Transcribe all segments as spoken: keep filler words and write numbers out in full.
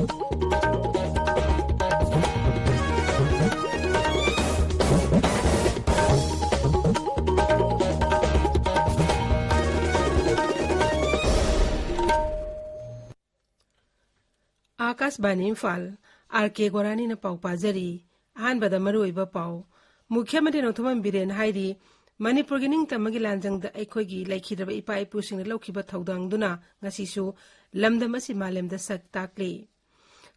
ꯑꯥꯀꯥꯁꯕꯥꯅꯤ Imphal, R ꯀꯦ ꯒꯣꯔꯥꯅꯤꯅ ꯄꯥꯎ ꯄꯥꯖꯔꯤ꯫ ꯑꯍꯥꯟꯕꯗ ꯃꯔꯨꯑꯣꯏꯕ ꯄꯥꯎ꯫ ꯃꯨꯈ꯭ꯌ ꯃꯟꯇ꯭ꯔꯤ ꯅꯣꯡꯊꯣꯝꯕꯝ ꯕꯤꯔꯦꯟ ꯍꯥꯏꯔꯤ, ꯃꯅꯤꯄꯨꯔꯒꯤ ꯅꯤꯡꯇꯝꯕꯒꯤ ꯂꯥꯟꯖꯪꯗ ꯑꯩꯈꯣꯏꯒꯤ ꯂꯩꯈꯤꯗ꯭ꯔꯕ ꯏꯄꯥ ꯏꯄꯨꯁꯤꯡꯅ ꯂꯧꯈꯤꯕ ꯊꯧꯗꯥꯡꯗꯨꯅ ꯉꯁꯤꯁꯨ ꯂꯝꯗꯝ ꯑꯁꯤ ꯃꯥꯂꯦꯝꯗ ꯁꯛ ꯇꯥꯛꯂꯤ꯫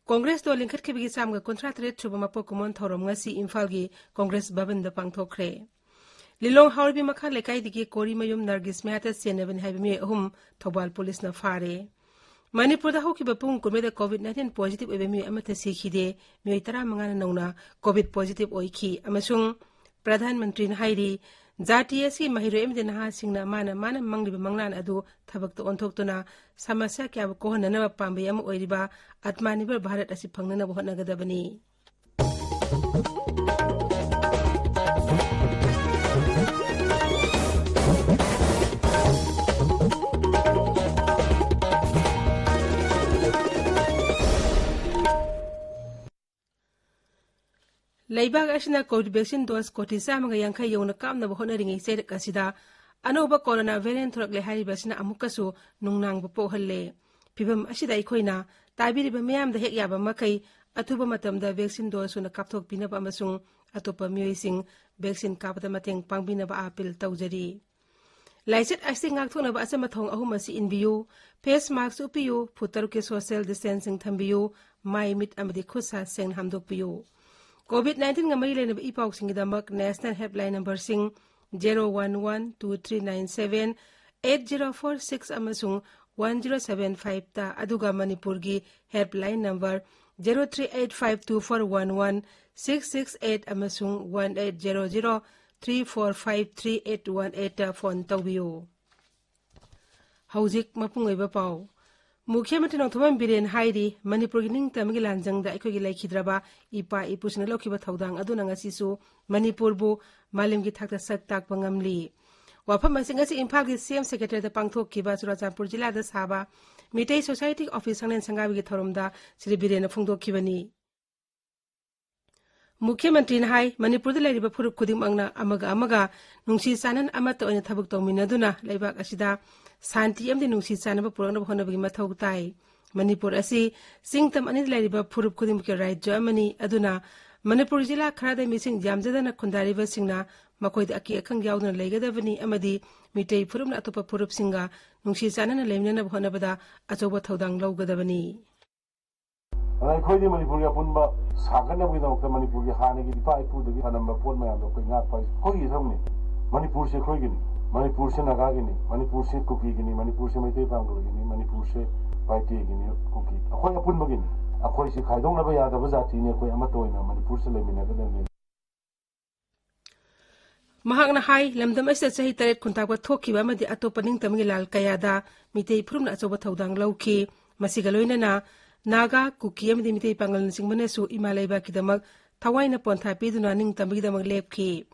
ꯀꯣꯡꯒ꯭ꯔꯦꯁ ꯗꯣꯜ ꯂꯤꯡꯈꯠꯈꯤꯕꯒꯤ ꯆꯥꯝꯃꯒ ꯀꯨꯟꯊ꯭ꯔꯥ ꯇꯔꯦꯠ ꯁꯨꯕ ꯃꯄꯣꯛ ꯀꯨꯝꯑꯣꯟ ꯊꯧꯔꯝ ꯉꯁꯤ ꯏꯝꯐꯥꯜꯒꯤ ꯀꯣꯡꯒ꯭ꯔꯦꯁ ꯚꯕꯟꯗ ꯄꯥꯡꯊꯣꯛꯈ꯭ꯔꯦ꯫ ꯂꯤꯂꯣꯡ ꯍꯥꯎꯔꯩꯕꯤ ꯃꯈꯥ ꯂꯩꯀꯥꯏꯗꯒꯤ ꯀꯣꯔꯤꯃꯌꯨꯝ ꯅꯔꯒꯤꯁ ꯃꯌꯥꯇ ꯆꯦꯟꯅꯕꯅꯤ ꯍꯥꯏꯕ ꯃꯤꯑꯣꯏ ꯑꯍꯨꯝ ꯊꯧꯕꯥꯜ ꯄꯨꯂꯤꯁꯅ ꯐꯥꯔꯦ꯫ ꯃꯅꯤꯄꯨꯔꯗ ꯍꯧꯈꯤꯕ ꯄꯨꯡ ꯀꯨꯟꯃꯔꯤꯗ ꯀꯣꯚꯤꯗ ꯅꯥꯏꯟꯇꯤꯟ ꯄꯣꯖꯤꯇꯤꯚ ꯑꯣꯏꯕ ꯃꯤꯑꯣꯏ ꯑꯃꯠꯇ ꯁꯤꯈꯤꯗꯦ꯫ ꯃꯤꯑꯣꯏ ꯇꯔꯥꯃꯉꯥꯅ ꯅꯧꯅ ꯀꯣꯚꯤꯗ ꯄꯣꯖꯤꯇꯤꯚ ꯑꯣꯏꯈꯤ ꯑꯃꯁꯨꯡ ꯄ꯭ꯔꯙꯥꯟ ꯃꯟꯇ꯭ꯔꯤꯅ ꯍꯥꯏꯔꯤ, ꯖꯥꯇꯤ ꯑꯁꯤꯒꯤ ꯃꯍꯩꯔꯣꯏ ꯑꯃꯗꯤ ꯅꯍꯥꯁꯤꯡꯅ ꯃꯥꯅ ꯃꯥꯅ ꯃꯪꯂꯤꯕ ꯃꯪꯂꯥꯟ ꯑꯗꯨ ꯊꯕꯛꯇ ꯑꯣꯟꯊꯣꯛꯇꯨꯅ ꯁꯃꯁ꯭ꯌꯥ ꯀꯌꯥꯕꯨ ꯀꯣꯛꯍꯟꯅꯅꯕ ꯄꯥꯝꯕꯩ ꯑꯃ ꯑꯣꯏꯔꯤꯕ ꯑꯠꯃꯥꯅꯤꯔꯚꯔ ꯚꯥꯔꯠ ꯑꯁꯤ ꯐꯪꯅꯅꯕ ꯍꯣꯠꯅꯒꯗꯕꯅꯤ꯫ ꯂꯩꯕꯥꯛ ꯑꯁꯤꯅ ꯀꯣꯚꯤꯗ ꯚꯦꯛꯁꯤꯟ ꯗꯣꯁ ꯀꯣꯇꯤ ꯆꯥꯝꯃꯒ ꯌꯥꯡꯈꯩ ꯌꯧꯅ ꯀꯥꯞꯅꯕ ꯍꯣꯠꯅꯔꯤꯉꯩ ꯆꯩꯔꯛ ꯑꯁꯤꯗ ꯑꯅꯧꯕ ꯀꯣꯔꯣꯅꯥ ꯚꯦꯔꯤꯌꯦꯟꯠ ꯊꯣꯔꯛꯂꯦ ꯍꯥꯏꯔꯤꯕ ꯑꯁꯤꯅ ꯑꯃꯨꯛꯀꯁꯨ ꯅꯨꯡꯅꯥꯡꯕ ꯄꯣꯛꯍꯜꯂꯦ꯫ ꯐꯤꯚꯝ ꯑꯁꯤꯗ ꯑꯩꯈꯣꯏꯅ ꯇꯥꯕꯤꯔꯤꯕ ꯃꯤꯌꯥꯝꯗ ꯍꯦꯛ ꯌꯥꯕ ꯃꯈꯩ ꯑꯊꯨꯕ ꯃꯇꯝꯗ ꯚꯦꯛꯁꯤꯟ ꯗꯣꯁ ꯁꯨꯅ ꯀꯥꯞꯊꯣꯛꯄꯤꯅꯕ ꯑꯃꯁꯨꯡ ꯑꯇꯣꯞꯄ ꯃꯤꯑꯣꯏꯁꯤꯡ ꯚꯦꯛꯁꯤꯟ ꯀꯥꯞꯄꯗ ꯃꯇꯦꯡ ꯄꯥꯡꯕꯤꯅꯕ ꯑꯥꯄꯤꯜ ꯇꯧꯖꯔꯤ꯫ ꯂꯥꯏꯆꯠ ꯑꯁꯤ ꯉꯥꯛꯊꯣꯛꯅꯕ ꯑꯆꯝꯕ ꯊꯧꯑꯣꯡ ꯑꯍꯨꯝ ꯑꯁꯤ ꯏꯟꯕꯤꯌꯨ: ꯐꯦꯁ ꯃꯥꯁꯛ ꯎꯞꯄꯤꯌꯨ, ꯐꯨꯠ ꯇꯔꯨꯛꯀꯤ ꯁꯣꯁꯤꯌꯦꯜ ꯗꯤꯁꯇꯦꯟꯁꯤꯡ ꯊꯝꯕꯤꯌꯨ, ꯃꯥꯏ, ꯃꯤꯠ ꯑꯃꯗꯤ ꯈꯨꯠ ꯁꯥ ꯁꯦꯡꯅ ꯍꯥꯝꯗꯣꯛꯄꯤꯌꯨ꯫ ꯀꯣꯚꯤꯗ ꯅꯥꯏꯟꯇꯤꯟꯒ ꯃꯔꯤ ꯂꯩꯅꯕ ꯏ ꯄꯥꯎꯁꯤꯡꯒꯤꯗꯃꯛ ꯅꯦꯁꯅꯦꯜ ꯍꯦꯜꯞꯂꯥꯏꯟ ꯅꯝꯕꯔꯁꯤꯡ zero one one two three nine seven eight zero four six ꯑꯃꯁꯨꯡ ꯋꯥꯟ ꯖꯦꯔꯣ ꯁꯚꯦꯟ ꯐꯥꯏꯚꯇ, ꯑꯗꯨꯒ ꯃꯅꯤꯄꯨꯔꯒꯤ helpline number zero three eight five two four one one six six eight ꯑꯃꯁꯨꯡ one eight zero zero three four five three eight one ꯑꯩꯠꯇ phone ꯇꯧꯕꯤꯌꯨ꯫ ꯍꯧꯖꯤꯛ ꯃꯄꯨꯡ ꯑꯣꯏꯕ ꯄꯥꯎ꯫ ꯃꯨꯈ꯭ꯌ ꯃꯟꯇ꯭ꯔꯤ ꯅꯣꯡꯊꯣꯝꯕꯝ ꯕꯤꯔꯦꯟ ꯍꯥꯏꯔꯤ, ꯃꯅꯤꯄꯨꯔꯒꯤ ꯅꯤꯡꯇꯝꯕꯒꯤ ꯂꯥꯟꯖꯪꯗ ꯑꯩꯈꯣꯏꯒꯤ ꯂꯩꯈꯤꯗ꯭ꯔꯕ ꯏꯄꯥ ꯏꯄꯨꯁꯤꯡꯅ ꯂꯧꯈꯤꯕ ꯊꯧꯗꯥꯡ ꯑꯗꯨꯅ ꯉꯁꯤꯁꯨ ꯃꯅꯤꯄꯨꯔꯕꯨ ꯃꯥꯂꯦꯝꯒꯤ ꯊꯥꯛꯇ ꯁꯛ ꯇꯥꯛꯄ ꯉꯝꯂꯤ꯫ ꯋꯥꯐꯝ ꯑꯁꯤ ꯉꯁꯤ ꯏꯝꯐꯥꯜꯒꯤ ꯁꯤ ꯑꯦꯝ ꯁꯦꯀ꯭ꯔꯦꯇꯔꯤꯌꯦꯠꯇ ꯄꯥꯡꯊꯣꯛꯈꯤꯕ ꯆꯨꯔꯥꯆꯥꯟꯄꯨꯔ ꯖꯤꯂꯥꯗ ꯁꯥꯕ ꯃꯤꯇꯩ ꯁꯣꯁꯥꯏꯇꯤ ꯑꯣꯐꯤꯁ ꯁꯪꯂꯦꯟ ꯁꯪꯒꯥꯕꯒꯤ ꯊꯧꯔꯝꯗ ꯁ꯭ꯔꯤ ꯕꯤꯔꯦꯟꯅ ꯐꯣꯡꯗꯣꯛꯈꯤꯕꯅꯤ꯫ ꯃꯨꯈ꯭ꯌ ꯃꯟꯇ꯭ꯔꯤꯅ ꯍꯥꯏ, ꯃꯅꯤꯄꯨꯔꯗ ꯂꯩꯔꯤꯕ ꯐꯨꯔꯨꯞ ꯈꯨꯗꯤꯡꯃꯛꯅ ꯑꯃꯒ ꯑꯃꯒ ꯅꯨꯡꯁꯤ ꯆꯥꯟꯅꯅ ꯑꯃꯠꯇ ꯑꯣꯏꯅ ꯊꯕꯛ ꯇꯧꯃꯤꯟꯅꯗꯨꯅ ꯂꯩꯕꯥꯛ ꯑꯁꯤꯗ ꯁꯥꯟꯇꯤ ꯑꯃꯗꯤ ꯅꯨꯡꯁꯤ ꯆꯥꯟꯅꯕ ꯄꯨꯔꯛꯅꯕ ꯍꯣꯠꯅꯕꯒꯤ ꯃꯊꯧ ꯇꯥꯏ꯫ ꯃꯅꯤꯄꯨꯔ ꯑꯁꯤ ꯆꯤꯡ ꯇꯝ ꯑꯅꯤꯗ ꯂꯩꯔꯤꯕ ꯐꯨꯔꯨꯞ ꯈꯨꯗꯤꯡꯃꯛꯀꯤ ꯔꯥꯖ꯭ꯌ ꯑꯃꯅꯤ꯫ ꯑꯗꯨꯅ ꯃꯅꯤꯄꯨꯔ ꯖꯤꯂꯥ ꯈꯔꯗ ꯃꯤꯁꯤꯡ ꯌꯥꯝꯖꯗꯅ ꯈꯨꯟꯗꯥꯔꯤꯕꯁꯤꯡꯅ ꯃꯈꯣꯏꯗ ꯑꯀꯤ ꯑꯈꯪ ꯌꯥꯎꯗꯅ ꯂꯩꯒꯗꯕꯅꯤ ꯑꯃꯗꯤ ꯃꯤꯇꯩ ꯐꯨꯔꯨꯞꯅ ꯑꯇꯣꯞꯄ ꯐꯨꯔꯨꯞꯁꯤꯡꯒ ꯅꯨꯡꯁꯤ ꯆꯥꯟꯅꯅ ꯂꯩꯃꯤꯟꯅꯅꯕ ꯍꯣꯠꯅꯕꯗ ꯑꯆꯧꯕ ꯊꯧꯗꯥꯡ ꯂꯧꯒꯗꯕꯅꯤ꯫ ꯑꯗ ꯑꯩꯈꯣꯏꯗꯤ ꯃꯅꯤꯄꯨꯔꯒꯤ ꯑꯄꯨꯟꯕ ꯁꯥꯒꯠꯅꯕꯒꯤꯗꯃꯛꯇ ꯃꯅꯤꯄꯨꯔꯒꯤ ꯍꯥꯟꯅꯒꯤ ꯏꯄꯥ ꯏꯄꯨꯗꯒꯤ ꯊꯝꯂꯝꯕ ꯄꯣꯠ ꯃꯌꯥꯝꯗꯣ ꯑꯩꯈꯣꯏ ꯉꯥꯛꯄ ꯍꯥꯏꯁꯦ ꯑꯩꯈꯣꯏꯒꯤ ꯏꯊꯧꯅꯤ꯫ ꯃꯅꯤꯄꯨꯔꯁꯦ ꯑꯩꯈꯣꯏꯒꯤꯅꯤ, ꯃꯅꯤꯄꯨꯔꯁꯦ ꯅꯥꯒꯥꯒꯤꯅꯤ, ꯃꯅꯤꯄꯨꯔꯁꯦ ꯀꯨꯀꯤꯒꯤꯅꯤ, ꯃꯅꯤꯄꯨꯔꯁꯦ ꯃꯩꯇꯩ ꯄꯥꯉꯜꯒꯤꯅꯤ, ꯃꯅꯤꯄꯨꯔꯁꯦ ꯄꯥꯏꯇꯦꯒꯤꯅꯤ, ꯀꯨꯀꯤ, ꯑꯩꯈꯣꯏ ꯑꯄꯨꯟꯕꯒꯤꯅꯤ꯫ ꯑꯩꯈꯣꯏꯁꯤ ꯈꯥꯏꯗꯣꯛꯅꯕ ꯌꯥꯗꯕ ꯖꯥꯇꯤꯅꯤ, ꯑꯩꯈꯣꯏ ꯑꯃꯠꯇ ꯑꯣꯏꯅ ꯃꯅꯤꯄꯨꯔꯁꯤꯗ ꯂꯩꯃꯤꯟꯅꯒꯗꯕꯅꯤ꯫ ꯃꯍꯥꯛꯅ ꯍꯥꯏ, ꯂꯝꯗꯝ ꯑꯁꯤꯗ ꯆꯍꯤ ꯇꯔꯦꯠ ꯈꯨꯟꯇꯥꯛꯄ ꯊꯣꯛꯈꯤꯕ ꯑꯃꯗꯤ ꯑꯇꯣꯞꯄ ꯅꯤꯡꯇꯝꯕꯒꯤ ꯂꯥꯜ ꯀꯌꯥꯗ ꯃꯤꯇꯩ ꯐꯨꯔꯨꯞꯅ ꯑꯆꯧꯕ ꯊꯧꯗꯥꯡ ꯂꯧꯈꯤ꯫ ꯃꯁꯤꯒ ꯂꯣꯏꯅꯅ ꯅꯥꯒꯥ, ꯀꯨꯀꯤ ꯑꯃꯗꯤ ꯃꯤꯇꯩ ꯄꯥꯉꯜꯅꯆꯤꯡꯕꯅꯁꯨ ꯏꯃꯥ ꯂꯩꯕꯥꯛꯀꯤꯗꯃꯛ ꯊꯋꯥꯏꯅ ꯄꯣꯟꯊꯥ ꯄꯤꯗꯨꯅ ꯅꯤꯡꯇꯝꯕꯒꯤꯗꯃꯛ ꯂꯦꯞꯈꯤ꯫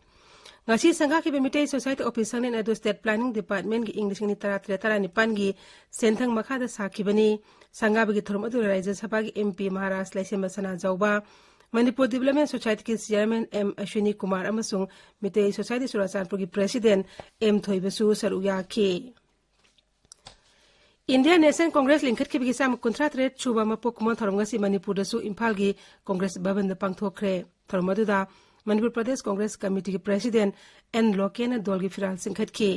ꯉꯁꯤ ꯁꯪꯒꯥꯈꯤꯕ ꯃꯤꯇꯩ ꯁꯣꯁꯥꯏꯇꯤ ꯑꯣꯐꯤꯁ ꯁꯪꯂꯦꯟ ꯑꯗꯨ ꯁ꯭ꯇꯦꯠ ꯄ꯭ꯂꯥꯅꯤꯡ ꯗꯤꯄꯥꯔꯠꯃꯦꯟꯒꯤ ꯏꯪ ꯂꯤꯁꯤꯡ ꯑꯅꯤ ꯇꯔꯥ ꯇꯔꯥꯅꯤꯄꯥꯟꯒꯤ ꯁꯦꯟꯊꯪ ꯃꯈꯥꯗ ꯁꯥꯈꯤꯕꯅꯤ꯫ ꯁꯪꯒꯥꯕꯒꯤ ꯊꯧꯔꯝ ꯑꯗꯨꯗ ꯔꯥꯖ꯭ꯌ ꯁꯚꯥꯒꯤ M P Maharaj Leishemba Sanajaoba, Manipur development ꯁꯣꯁꯥꯏꯇꯤꯒꯤ ꯆꯤꯌꯔꯃꯦꯟ ꯑꯦꯝ ꯑꯁ꯭ꯋꯤꯅꯤ ꯀꯨꯃꯥꯔ ꯑꯃꯁꯨꯡ ꯃꯤꯇꯩ ꯁꯣꯁꯥꯏꯇꯤ ꯆꯨꯔꯥꯆꯥꯟꯄꯨꯔꯒꯤ ꯄ꯭ꯔꯦꯁꯤꯗꯦꯟ ꯑꯦꯝ ꯊꯣꯏꯕꯁꯨ ꯁꯔꯨꯛ ꯌꯥꯈꯤ꯫ ꯏꯟꯗꯤꯌꯥꯟ ꯅꯦꯁꯅꯦꯜ ꯀꯣꯡꯒ꯭ꯔꯦꯁ ꯂꯤꯡꯈꯠꯈꯤꯕꯒꯤ ꯆꯥꯝꯃ ꯀꯨꯟꯊ꯭ꯔꯥ ꯇꯔꯦꯠ ꯁꯨꯕ ꯃꯄꯣꯛ ꯀꯨꯝꯑꯣꯟ ꯊꯧꯔꯝ ꯉꯁꯤ ꯃꯅꯤꯄꯨꯔꯗꯁꯨ ꯏꯝꯐꯥꯜꯒꯤ ꯀꯣꯡꯒ꯭ꯔꯦꯁ ꯚꯕꯟꯗ ꯄꯥꯡꯊꯣꯛꯈ꯭ꯔꯦ꯫ ꯊꯧꯔꯝ ꯑꯗꯨꯗ ꯃꯅꯤꯄꯨꯔ ꯄ꯭ꯔꯗꯦꯁ ꯀꯣꯡꯒ꯭ꯔꯦꯁ ꯀꯃꯤꯇꯤꯒꯤ ꯄ꯭ꯔꯦꯁꯤꯗꯦꯟ ꯑꯦꯟ ꯂꯣꯀꯦꯟꯅ ꯗꯣꯜꯒꯤ ꯐꯤꯔꯥꯜ ꯆꯤꯡꯈꯠꯈꯤ꯫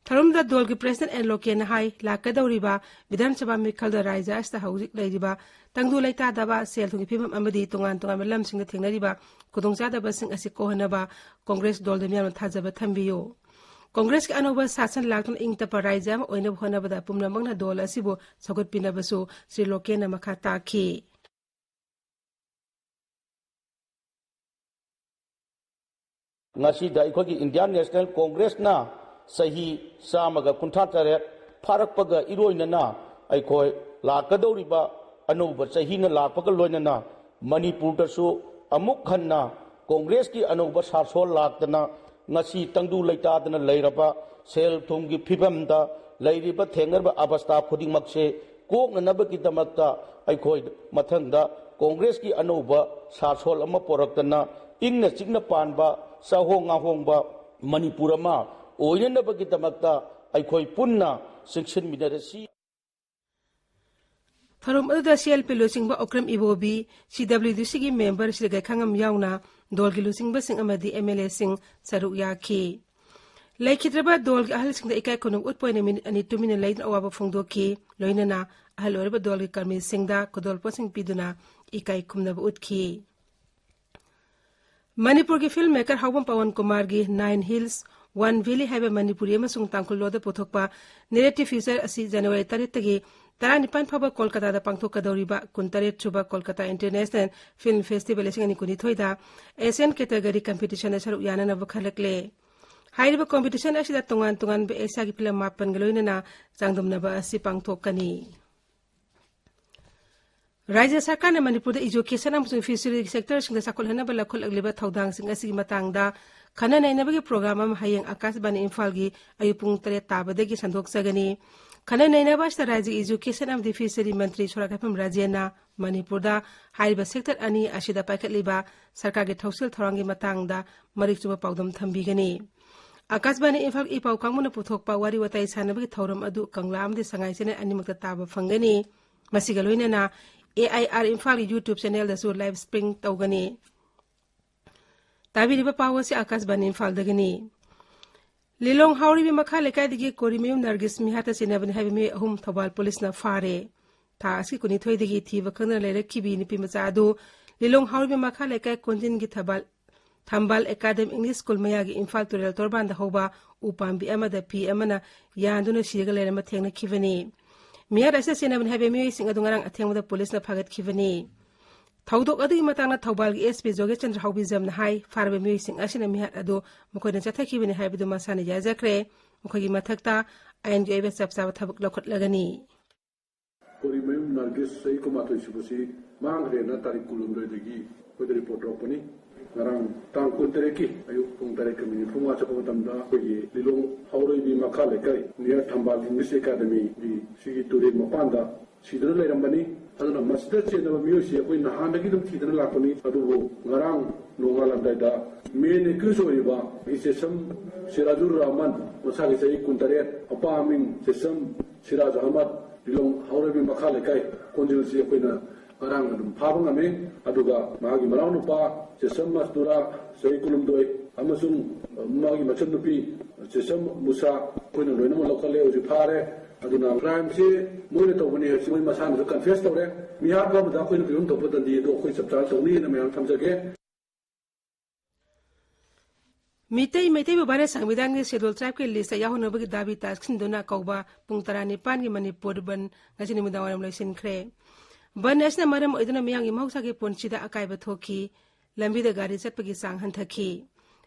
ꯊꯧꯔꯝꯗ ꯗꯣꯜꯒꯤ ꯄ꯭ꯔꯦꯁꯤꯗꯦꯟ ꯑꯦꯟ ꯂꯣꯀꯦꯟꯅ ꯍꯥꯏ, ꯂꯥꯛꯀꯗꯧꯔꯤꯕ ꯕꯤꯙꯥꯟ ꯁꯚꯥ ꯃꯤꯈꯜꯗ ꯔꯥꯖ꯭ꯌ ꯑꯁꯤꯗ ꯍꯧꯖꯤꯛ ꯂꯩꯔꯤꯕ ꯇꯪꯗꯨ ꯂꯩꯇꯥꯗꯕ, ꯁꯦꯜ ꯊꯨꯝꯒꯤ ꯐꯤꯕꯝ ꯑꯃꯗꯤ ꯇꯣꯉꯥꯟ ꯇꯣꯉꯥꯟꯕ ꯂꯝꯁꯤꯡꯗ ꯊꯦꯡꯅꯔꯤꯕ ꯈꯨꯗꯣꯡꯆꯥꯗꯕꯁꯤꯡ ꯑꯁꯤ ꯀꯣꯛꯍꯟꯅꯕ ꯀꯣꯡꯒ꯭ꯔꯦꯁ ꯗꯣꯜꯗ ꯃꯤꯌꯥꯝꯅ ꯊꯥꯖꯕ ꯊꯝꯕꯤꯌꯨ꯫ ꯀꯣꯡꯒ꯭ꯔꯦꯁꯀꯤ ꯑꯅꯧꯕ ꯁꯥꯁꯟ ꯂꯥꯛꯇꯨꯅ ꯏꯪ ꯇꯞꯄ ꯔꯥꯖ꯭ꯌ ꯑꯃ ꯑꯣꯏꯅꯕ ꯍꯣꯠꯅꯕꯗ ꯄꯨꯝꯅꯃꯛꯅ ꯗꯣꯜ ꯑꯁꯤꯕꯨ ꯁꯧꯒꯠꯄꯤꯅꯕꯁꯨ ꯁ꯭ꯔꯤ ꯂꯣꯀꯦꯟꯅ ꯃꯈꯥ ꯇꯥꯈꯤ꯫ ꯉꯁꯤꯗ ꯑꯩꯈꯣꯏꯒꯤ ꯏꯟꯗꯤꯌꯥꯟ ꯅꯦꯁꯅꯦꯜ ꯀꯣꯡꯒ꯭ꯔꯦꯁꯅ ꯆꯍꯤ ꯆꯥꯝꯃꯒ ꯀꯨꯟꯊ꯭ꯔꯥ ꯇꯔꯦꯠ ꯐꯥꯔꯛꯄꯒ ꯏꯔꯣꯏꯅꯅ ꯑꯩꯈꯣꯏ ꯂꯥꯛꯀꯗꯧꯔꯤꯕ ꯑꯅꯧꯕ ꯆꯍꯤꯅ ꯂꯥꯛꯄꯒ ꯂꯣꯏꯅꯅ ꯃꯅꯤꯄꯨꯔꯗꯁꯨ ꯑꯃꯨꯛ ꯍꯟꯅ ꯀꯣꯡꯒ꯭ꯔꯦꯁꯀꯤ ꯑꯅꯧꯕ ꯁꯥꯁꯣꯟ ꯂꯥꯛꯇꯅ ꯉꯁꯤ ꯇꯪꯗꯨ ꯂꯩꯇꯥꯗꯅ ꯂꯩꯔꯕ ꯁꯦꯜ ꯊꯨꯝꯒꯤ ꯐꯤꯕꯝꯗ ꯂꯩꯔꯤꯕ ꯊꯦꯡꯅꯔꯤꯕ ꯑꯕꯁꯊꯥ ꯈꯨꯗꯤꯡꯃꯛꯁꯦ ꯀꯣꯛꯅꯅꯕꯒꯤꯗꯃꯛꯇ ꯑꯩꯈꯣꯏ ꯃꯊꯪꯗ ꯀꯣꯡꯒ꯭ꯔꯦꯁꯀꯤ ꯑꯅꯧꯕ ꯁꯥꯁꯣꯜ ꯑꯃ ꯄꯣꯔꯛꯇꯅ ꯏꯪꯅ ꯆꯤꯛꯅ ꯄꯥꯟꯕ ꯆꯥꯍꯣꯡ ꯉꯥꯍꯣꯡꯕ ꯃꯅꯤꯄꯨꯔ ꯑꯃ ꯑꯣꯏꯅꯅꯕꯒꯤꯗꯃꯛꯇ ꯑꯩꯈꯣꯏ ꯄꯨꯟꯅ ꯆꯦꯛꯁꯤꯟꯃꯤꯟꯅꯔꯁꯤ꯫ ꯊꯧꯔꯝ ꯑꯗꯨꯗ ꯁꯤꯑꯦꯜꯄꯤ ꯂꯨꯆꯤꯡꯕ ꯑꯣꯀ꯭ꯔꯝ ꯏꯕꯣꯕꯤ, ꯁꯤꯗꯕ꯭ꯂꯤꯌꯨꯗꯤꯁꯤꯒꯤ ꯃꯦꯝꯕꯔ ꯁꯤꯔꯒꯩꯈꯥꯉꯝ ꯌꯥꯎꯅ ꯗꯣꯜꯒꯤ ꯂꯨꯆꯤꯡꯕꯁꯤꯡ ꯑꯃꯗꯤ ꯑꯦꯝ ꯑꯦꯜ ꯑꯦꯁꯤꯡ ꯁꯔꯨꯛ ꯌꯥꯈꯤ꯫ ꯂꯩꯈꯤꯗ꯭ꯔꯕ ꯗꯣꯜꯒꯤ ꯑꯍꯜꯁꯤꯡꯗ ꯏꯀꯥꯏ ꯈꯨꯝꯅꯕ ꯎꯠꯄ ꯑꯣꯏꯅ ꯃꯤꯅꯤꯠ ꯑꯅꯤ ꯇꯨꯃꯤꯟꯅ ꯂꯩꯗꯨꯅ ꯑꯋꯥꯕ ꯐꯣꯡꯗꯣꯛꯈꯤ꯫ ꯂꯣꯏꯅꯅ ꯑꯍꯜ ꯑꯣꯏꯔꯕ ꯗꯣꯜꯒꯤ ꯀꯔꯃꯤꯁꯤꯡꯗ ꯈꯨꯗꯣꯜꯄꯣꯠꯁꯤꯡ ꯄꯤꯗꯨꯅ ꯏꯀꯥꯏ ꯈꯨꯝꯅꯕ ꯎꯠꯈꯤ꯫ ꯃꯅꯤꯄꯨꯔꯒꯤ ꯐꯤꯜꯝ ꯃꯦꯀꯔ ꯍꯥꯎꯕꯝ ꯄꯋꯟ ꯀꯨꯃꯥꯔꯒꯤ Nine Hills, One Valley ꯍꯥꯏꯕ ꯃꯅꯤꯄꯨꯔꯤ ꯑꯃꯁꯨꯡ ꯇꯥꯡꯈꯨꯜ ꯂꯣꯟꯗ ꯄꯨꯊꯣꯛꯄ ꯅꯦꯔꯦꯇꯤꯚ ꯐꯤꯆꯔ ꯑꯁꯤ ꯖꯅꯋꯥꯔꯤ ꯇꯔꯦꯠꯇꯒꯤ ꯇꯔꯥꯅꯤꯄꯥꯟ ꯐꯥꯎꯕ ꯀꯣꯜꯀꯇꯥꯗ ꯄꯥꯡꯊꯣꯛꯀꯗꯧꯔꯤꯕ ꯀꯨꯟꯇꯔꯦꯠ ꯁꯨꯕ ꯀꯣꯜꯀꯇꯥ ꯏꯟꯇꯔꯅꯦꯁꯅꯦꯜ ꯐꯤꯜꯝ ꯐꯦꯁꯇꯤꯚꯦꯜ ꯂꯤꯁꯤꯡ ꯑꯅꯤ ꯀꯨꯟꯅꯤꯊꯣꯏꯗ ꯑꯦꯁꯤꯌꯥꯟ ꯀꯦꯇꯒꯔꯤ ꯀꯝꯄꯤꯇꯤꯁꯟꯗ ꯁꯔꯨꯛ ꯌꯥꯅꯅꯕ ꯈꯜꯂꯛꯂꯦ꯫ ꯍꯥꯏꯔꯤꯕ ꯀꯝꯄꯤꯇꯤꯁꯟ ꯑꯁꯤꯗ ꯇꯣꯉꯥꯟ ꯇꯣꯉꯥꯟꯕ ꯑꯦꯁꯤꯌꯥꯒꯤ ꯐꯤꯂꯝ ꯃꯥꯄꯟꯒ ꯂꯣꯏꯅꯅ ꯆꯥꯡꯗꯝꯅꯕ ꯑꯁꯤ ꯄꯥꯡꯊꯣꯛꯀꯅꯤ꯫ ꯔꯥꯖ꯭ꯌ ꯁꯔꯀꯥꯔꯅ ꯃꯅꯤꯄꯨꯔꯗ ꯏꯖꯨꯀꯦꯁꯟ ꯑꯃꯁꯨꯡ ꯐꯤꯁꯔꯤꯒꯤ ꯁꯦꯛꯇꯔꯁꯤꯡꯗ ꯆꯥꯎꯈꯠꯍꯟꯅꯕ ꯂꯧꯈꯠꯂꯛꯂꯤꯕ ꯊꯧꯗꯥꯡꯁꯤꯡ ꯑꯁꯤꯒꯤ ꯃꯇꯥꯡꯗ ꯈꯟꯅ ꯅꯩꯅꯕꯒꯤ ꯄ꯭ꯔꯣꯒ꯭ꯔꯥꯝ ꯑꯃ ꯍꯌꯦꯡ ꯑꯀꯥꯁꯕꯥꯅꯤ ꯏꯝꯐꯥꯜꯒꯤ ꯑꯌꯨꯛ ꯄꯨꯡ ꯇꯔꯦꯠ ꯇꯥꯕꯗꯒꯤ ꯁꯟꯗꯣꯛꯆꯒꯅꯤ꯫ ꯈꯟꯅ ꯅꯩꯅꯕ ꯑꯁꯤꯗ ꯔꯥꯖ꯭ꯌꯒꯤ ꯏꯖꯨꯀꯦꯁꯟ ꯑꯃꯗꯤ ꯐꯤꯁꯔꯤ ꯃꯟꯇ꯭ꯔꯤ ꯁꯣꯔꯥꯠꯀꯥꯏꯐꯝ ꯔꯥꯖꯦꯟꯅ ꯃꯅꯤꯄꯨꯔꯗ ꯍꯥꯏꯔꯤꯕ ꯁꯦꯛꯇꯔ ꯑꯅꯤ ꯑꯁꯤꯗ ꯄꯥꯏꯈꯠꯂꯤꯕ ꯁꯔꯀꯥꯔꯒꯤ ꯊꯧꯁꯤꯜ ꯊꯧꯔꯥꯡꯒꯤ ꯃꯇꯥꯡꯗ ꯃꯔꯤꯛ ꯆꯨꯝꯕ ꯄꯥꯎꯗꯝ ꯊꯝꯕꯤꯒꯅꯤ꯫ ꯑꯀꯥꯁꯕꯥꯅꯤ ꯏꯝꯐꯥꯜꯒꯤ ꯏ ꯄꯥꯎ ꯀꯥꯡꯕꯨꯅ ꯄꯨꯊꯣꯛꯄ ꯋꯥꯔꯤ ꯋꯥꯇꯥꯏ ꯁꯥꯟꯅꯕꯒꯤ ꯊꯧꯔꯝ ꯑꯗꯨ ꯀꯪꯂꯥ ꯑꯃꯗꯤ ꯁꯉꯥꯏ ꯆꯦꯅꯦꯜ ꯑꯅꯤꯃꯛꯇ ꯇꯥꯕ ꯐꯪꯒꯅꯤ꯫ ꯃꯁꯤꯒ ꯂꯣꯏꯅꯅ ꯑꯦ ꯑꯥꯏ ꯑꯥꯔ ꯏꯝꯐꯥꯜꯒꯤ YouTube ꯆꯦꯅꯦꯜꯗꯁꯨ ꯂꯥꯏꯚ ꯁ꯭ꯇ꯭ꯔꯤꯝ ꯇꯧꯒꯅꯤ꯫ ꯇꯥꯕꯤꯔꯤꯕ ꯄꯥꯎ ꯑꯁꯤ ꯑꯀꯥꯁꯕꯥꯅꯤ ꯏꯝꯐꯥꯜꯗꯒꯤꯅꯤ꯫ ꯂꯤꯂꯣꯡ ꯍꯥꯎꯔꯤꯕꯤ ꯃꯈꯥ ꯂꯩꯀꯥꯏꯗꯒꯤ ꯀꯣꯔꯤꯃꯌꯨꯝ ꯅꯔꯒꯤꯁ ꯃꯤꯍꯥꯠꯇ ꯆꯦꯟꯅꯕꯅꯤ ꯍꯥꯏꯕ ꯃꯤꯑꯣꯏ ꯑꯍꯨꯝ ꯊꯧꯕꯥꯜ ꯄꯨꯂꯤꯁꯅ ꯐꯥꯔꯦ꯫ ꯊꯥ ꯑꯁꯤ ꯀꯨꯟꯅꯤꯊꯣꯏꯗꯒꯤ ꯊꯤꯕ ꯈꯪꯗꯅ ꯂꯩꯔꯛꯈꯤꯕꯤ ꯅꯨꯄꯤ ꯃꯆꯥ ꯑꯗꯨ ꯂꯤꯂꯣꯡ ꯍꯥꯎꯔꯤꯕꯤ ꯃꯈꯥ ꯂꯩꯀꯥꯏ ꯀꯣꯟꯖꯤꯟꯒꯤ ꯊꯕꯥꯜ ꯊꯝꯕꯥꯜ ꯑꯦꯀꯥꯗꯦꯃꯤ ꯏꯪꯂꯤꯁ ꯁ꯭ꯀꯨꯜ ꯃꯌꯥꯒꯤ ꯏꯝꯐꯥꯜ ꯇꯨꯔꯦꯜ ꯇꯣꯔꯕꯥꯟꯗ ꯍꯧꯕ ꯎ ꯄꯥꯝꯕꯤ ꯑꯃꯗ ꯐꯤ ꯑꯃꯅ ꯌꯥꯟꯗꯨꯅ ꯁꯤꯔꯒ ꯂꯩꯔꯝꯕ ꯊꯦꯡꯅꯈꯤꯕꯅꯤ꯫ ꯃꯤꯍꯥꯠ ꯑꯁꯤꯗ ꯆꯦꯟꯅꯕꯅꯤ ꯍꯥꯏꯕ ꯃꯤꯑꯣꯏꯁꯤꯡ ꯑꯗꯨ ꯉꯔꯥꯡ ꯑꯊꯦꯡꯕꯗ ꯄꯨꯂꯤꯁꯅ ꯐꯥꯒꯠꯈꯤꯕꯅꯤ꯫ ꯊꯧꯗꯣꯛ ꯑꯗꯨꯒꯤ ꯃꯇꯥꯡꯗ ꯊꯧꯕꯥꯜꯒꯤ ꯑꯦꯁ ꯄꯤ ꯖꯣꯒꯦꯁꯆꯟꯗ꯭ꯔ ꯍꯥꯎꯕꯤꯖꯝꯅ ꯍꯥꯏ, ꯐꯥꯔꯕ ꯃꯤꯑꯣꯏꯁꯤꯡ ꯑꯁꯤꯅ ꯃꯤꯍꯥꯠ ꯑꯗꯨ ꯃꯈꯣꯏꯅ ꯆꯠꯊꯈꯤꯕꯅꯤ ꯍꯥꯏꯕꯗꯨ ꯃꯁꯥꯅ ꯌꯥꯖꯈ꯭ꯔꯦ꯫ ꯃꯈꯣꯏꯒꯤ ꯃꯊꯛꯇ ꯑꯥꯏꯟꯒꯤ ꯑꯣꯏꯕ ꯆꯞ ꯆꯥꯕ ꯊꯕꯛ ꯂꯧꯈꯠꯂꯒꯅꯤ꯫ ꯀꯣꯔꯤꯃꯌꯨꯝ ꯅꯥꯔꯒꯤꯁ, ꯆꯍꯤ ꯀꯨꯟꯃꯥꯊꯣꯏ ꯁꯨꯕꯁꯤ ꯃꯥꯡꯈ꯭ꯔꯦꯅ ꯇꯥꯔꯤꯛ ꯀꯨꯟꯍꯨꯝꯗꯣꯏꯗꯒꯤ ꯑꯩꯈꯣꯏꯗ ꯔꯤꯄꯣꯔꯠ ꯇꯧꯔꯛꯄꯅꯤ꯫ ꯉꯔꯥꯡ ꯇꯥꯡ ꯀꯨꯟꯇꯔꯦꯠꯀꯤ ꯑꯌꯨꯛ ꯄꯨꯡ ꯇꯔꯦꯠꯀ ꯃꯤꯅꯤꯠ ꯅꯤꯐꯨꯃꯉꯥ ꯆꯠꯄ ꯃꯇꯝꯗ ꯑꯩꯈꯣꯏꯒꯤ ꯂꯤꯂꯣꯡ ꯍꯥꯎꯔꯩꯕꯤ ꯃꯈꯥ ꯂꯩꯀꯥꯏ near ꯊꯝꯕꯥꯜ English Academyꯒꯤ ꯁꯤꯒꯤ ꯇꯨꯔꯦꯜ ꯃꯄꯥꯟꯗ ꯁꯤꯗꯨꯅ ꯂꯩꯔꯝꯕꯅꯤ꯫ ꯑꯗꯨꯅ ꯃꯁꯤꯗ ꯆꯦꯟꯅꯕ ꯃꯤꯑꯣꯏꯁꯤ ꯑꯩꯈꯣꯏ ꯅꯍꯥꯟꯗꯒꯤ ꯑꯗꯨꯝ ꯊꯤꯗꯅ ꯂꯥꯛꯄꯅꯤ꯫ ꯑꯗꯨꯕꯨ ꯉꯔꯥꯡ ꯅꯣꯡꯉꯥꯜꯂꯝꯗꯥꯏꯗ main accused ꯑꯣꯏꯔꯤꯕ ꯆꯦꯁꯝ ꯁꯤꯔꯥꯖꯨꯔ ꯔꯍꯃꯟ, ꯃꯁꯥꯒꯤ ꯆꯍꯤ ꯀꯨꯟꯇꯔꯦꯠ, ꯃꯄꯥ ꯃꯤꯡ ꯆꯦꯁꯝ ꯁꯤꯔꯥꯖ ꯑꯍꯃꯗ, ꯂꯤꯂꯣꯡ ꯍꯥꯎꯔꯩꯕꯤ ꯃꯈꯥ ꯂꯩꯀꯥꯏ, ꯀꯣꯟꯖꯤꯜꯁꯤ ꯑꯩꯈꯣꯏꯅ ꯉꯔꯥꯡ ꯑꯗꯨꯝ ꯐꯥꯕ ꯉꯝꯃꯤ꯫ ꯑꯗꯨꯒ ꯃꯥꯒꯤ ꯃꯅꯥꯎꯅꯨꯄꯥ ꯆꯦꯁꯝ ꯃꯁꯇꯨꯔꯥ, ꯆꯍꯤ ꯀꯨꯟꯍꯨꯝꯗꯣꯏ, ꯑꯃꯁꯨꯡ ꯃꯥꯒꯤ ꯃꯆꯟꯅꯨꯄꯤ ꯆꯦꯁꯝ ꯃꯨꯁꯥ ꯑꯩꯈꯣꯏꯅ ꯂꯣꯏꯅꯃꯛ ꯂꯧꯈꯠꯂꯦ, ꯍꯧꯖꯤꯛ ꯐꯥꯔꯦ꯫ ꯑꯗꯨꯅ crimeꯁꯤ ꯃꯣꯏꯅ ꯇꯧꯕꯅꯤ ꯍꯥꯏꯕꯁꯤ ꯃꯣꯏ ꯃꯁꯥꯅꯁꯨ confess ꯇꯧꯔꯦ꯫ ꯃꯤꯍꯥꯠꯄ ꯑꯃꯗ ꯑꯩꯈꯣꯏꯅ ꯄꯤꯐꯝ ꯊꯣꯛꯄ ꯗꯟꯗꯤ ꯑꯗꯨ ꯑꯩꯈꯣꯏ ꯆꯞ ꯆꯥꯅ ꯇꯧꯅꯤꯅ ꯃꯌꯥꯝ ꯊꯝꯖꯒꯦ꯫ ꯃꯤꯇꯩ, ꯃꯩꯇꯩꯕꯨ ꯚꯥꯔꯠ ꯁꯪꯕꯤꯙꯥꯟꯒꯤ Scheduled Tribeꯀꯤ listꯇ ꯌꯥꯎꯍꯟꯅꯕꯒꯤ ꯗꯥꯕꯤ ꯇꯥꯁꯤꯟꯗꯨꯅ ꯀꯧꯕ ꯄꯨꯡ ꯇꯔꯥꯅꯤꯄꯥꯟꯒꯤ ꯃꯅꯤꯄꯨꯔ ꯕꯟ ꯉꯁꯤ ꯅꯨꯃꯤꯗꯥꯡꯋꯥꯏꯔꯝ ꯂꯣꯏꯁꯤꯟꯈ꯭ꯔꯦ꯫ ꯕꯟ ꯑꯁꯤꯅ ꯃꯔꯝ ꯑꯣꯏꯗꯨꯅ ꯃꯤꯌꯥꯝꯒꯤ ꯃꯍꯧꯁꯥꯒꯤ ꯄꯨꯟꯁꯤꯗ ꯑꯀꯥꯏꯕ ꯊꯣꯛꯈꯤ꯫ ꯂꯝꯕꯤꯗ ꯒꯥꯔꯤ ꯆꯠꯄꯒꯤ ꯆꯥꯡ ꯍꯟꯊꯈꯤ꯫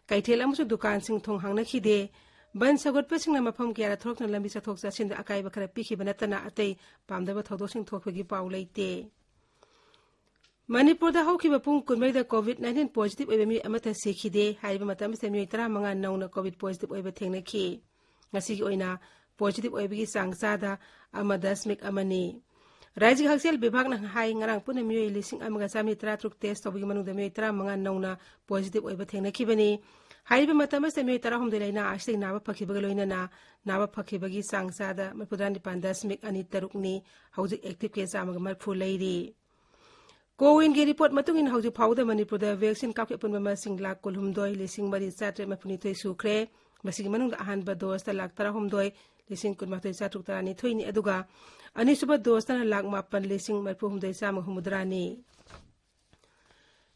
ꯀꯩꯊꯦꯜ ꯑꯃꯁꯨꯡ ꯗꯨꯀꯥꯟꯁꯤꯡ ꯊꯣꯡ ꯍꯥꯡꯅꯈꯤꯗꯦ꯫ ꯕꯟ ꯁꯧꯒꯠꯄꯁꯤꯡꯅ ꯃꯐꯝ ꯀꯌꯥꯗ ꯊꯣꯛꯂꯛꯇꯨꯅ ꯂꯝꯕꯤ ꯆꯠꯊꯣꯛ ꯆꯠꯁꯤꯟꯗ ꯑꯀꯥꯏꯕ ꯈꯔ ꯄꯤꯈꯤꯕ ꯅꯠꯇꯅ ꯑꯇꯩ ꯄꯥꯝꯗꯕ ꯊꯧꯗꯣꯛꯁꯤꯡ ꯊꯣꯛꯄꯒꯤ ꯄꯥꯎ ꯂꯩꯇꯦ꯫ ꯃꯅꯤꯄꯨꯔꯗ ꯍꯧꯈꯤꯕ ꯄꯨꯡ ꯀꯨꯟꯃꯔꯤꯗ COVID nineteen positive ꯑꯣꯏꯕ ꯃꯤꯑꯣꯏ ꯑꯃꯠꯇ ꯁꯤꯈꯤꯗꯦ꯫ ꯍꯥꯏꯔꯤꯕ ꯃꯇꯝ ꯑꯁꯤꯗ ꯃꯤꯑꯣꯏ ꯇꯔꯥꯃꯉꯥ ꯅꯧꯅ COVID positive ꯑꯣꯏꯕ ꯊꯦꯡꯅꯈꯤ꯫ ꯉꯁꯤꯒꯤ ꯑꯣꯏꯅ positive ꯑꯣꯏꯕꯒꯤ ꯆꯥꯡ ꯆꯥꯗ ꯑꯃ ꯗꯁꯃꯤꯛ ꯑꯃꯅꯤ꯫ ꯔꯥꯏꯖ꯭ꯌꯒꯤ ꯍꯛꯁꯦꯜ ꯕꯤꯚꯥꯒꯅ ꯍꯥꯏ, ꯉꯔꯥꯡ ꯄꯨꯟꯅ ꯃꯤꯑꯣꯏ ꯂꯤꯁꯤꯡ ꯑꯃꯒ ꯆꯥꯃꯔꯤ ꯇꯔꯥꯇꯔꯨꯛ test ꯇꯧꯕꯒꯤ ꯃꯅꯨꯡꯗ ꯃꯤꯑꯣꯏ ꯇꯔꯥꯃꯉꯥ ꯅꯧꯅ positive ꯑꯣꯏꯕ ꯊꯦꯡꯅꯈꯤꯕꯅꯤ꯫ ꯍꯥꯏꯔꯤꯕ ꯃꯇꯝ ꯑꯁꯤꯗ ꯃꯤꯑꯣꯏ ꯇꯔꯥꯍꯨꯝꯗꯣꯏ ꯂꯥꯏꯅꯥ ꯑꯁꯤꯗꯒꯤ ꯅꯥꯕ ꯐꯈꯤꯕꯒ ꯂꯣꯏꯅꯅ ꯅꯥꯕ ꯐꯈꯤꯕꯒꯤ ꯆꯥꯡ ꯆꯥꯗ ꯃꯔꯤꯐꯨꯇꯔꯥ ꯅꯤꯄꯥꯟ ꯗꯁꯃꯤꯛ ꯑꯅꯤ ꯇꯔꯨꯛꯅꯤ꯫ ꯍꯧꯖꯤꯛ active case ꯆꯥꯝꯃꯒ ꯃꯔꯤꯐꯨ ꯂꯩꯔꯤ꯫ COWINꯒꯤ report ꯃꯇꯨꯡ ꯏꯟꯅ ꯍꯧꯖꯤꯛ ꯐꯥꯎꯕꯗ ꯃꯅꯤꯄꯨꯔꯗ vaccine ꯀꯥꯞꯈꯤ ꯑꯄꯨꯟꯕ ꯃꯁꯤꯡ ꯂꯥꯈ ꯀꯨꯟꯍꯨꯝꯗꯣꯏ ꯂꯤꯁꯤꯡ ꯃꯔꯤ ꯆꯥꯇ꯭ꯔꯦꯠ ꯃꯔꯤꯐꯨꯅꯤꯊꯣꯏ ꯁꯨꯈ꯭ꯔꯦ꯫ ꯃꯁꯤꯒꯤ ꯃꯅꯨꯡꯗ ꯑꯍꯥꯟꯕ doseꯇ ꯂꯥꯈ ꯇꯔꯥꯍꯨꯝꯗꯣꯏ ꯂꯤꯁꯤꯡ ꯀꯨꯟꯃꯥꯊꯣꯏ ꯆꯥꯇ꯭ꯔꯨꯛ ꯇꯔꯥꯅꯤꯊꯣꯏꯅꯤ, ꯑꯗꯨꯒ ꯑꯅꯤꯁꯨꯕ doseꯇꯅ ꯂꯥꯈ ꯃꯥꯄꯟ ꯂꯤꯁꯤꯡ ꯃꯔꯤꯐꯨꯍꯨꯝꯗꯣꯏ ꯆꯥꯝꯃ ꯍꯨꯝꯐꯨꯇꯔꯥꯅꯤ꯫